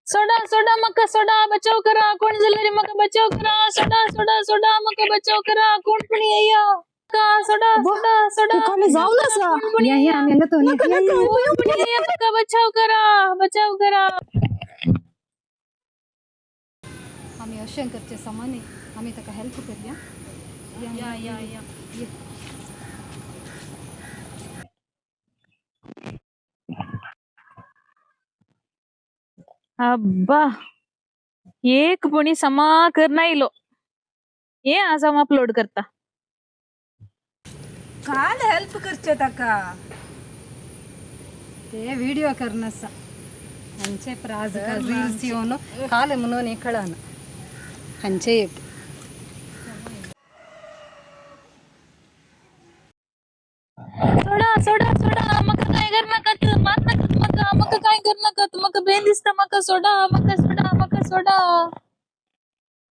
सोडा सोडा मका सोडा बचाव करा कोण जाल्यार मका बचाव करा सोडा सोडा सोडा मका बचाव करा कोण पण येया का सोडा सोडा सोडा काले जाऊ नसा. कोण पण या या आम्ही हांगा थंय. नका नका. कोण पण येया मका बचाव करा बचाव करा. आमी अशें करचें समा न्ही, आमी ताका हेल्प करया. या या या. अब्बा एक पुणी समा करना इलो ये आज हांव अपलोड करता. काल हेल्प करचे ताका. ते व्हिडिओ करनसा हांचे प्राज रील्स येवन काल म्हणून हे कळना हांचे एक. सोडा सोडा सोडा मका काय कर नाकात मार नाकात मका मका काय कर नाकात मका बेन दिसता मका सोडा मका सोडा मका सोडा.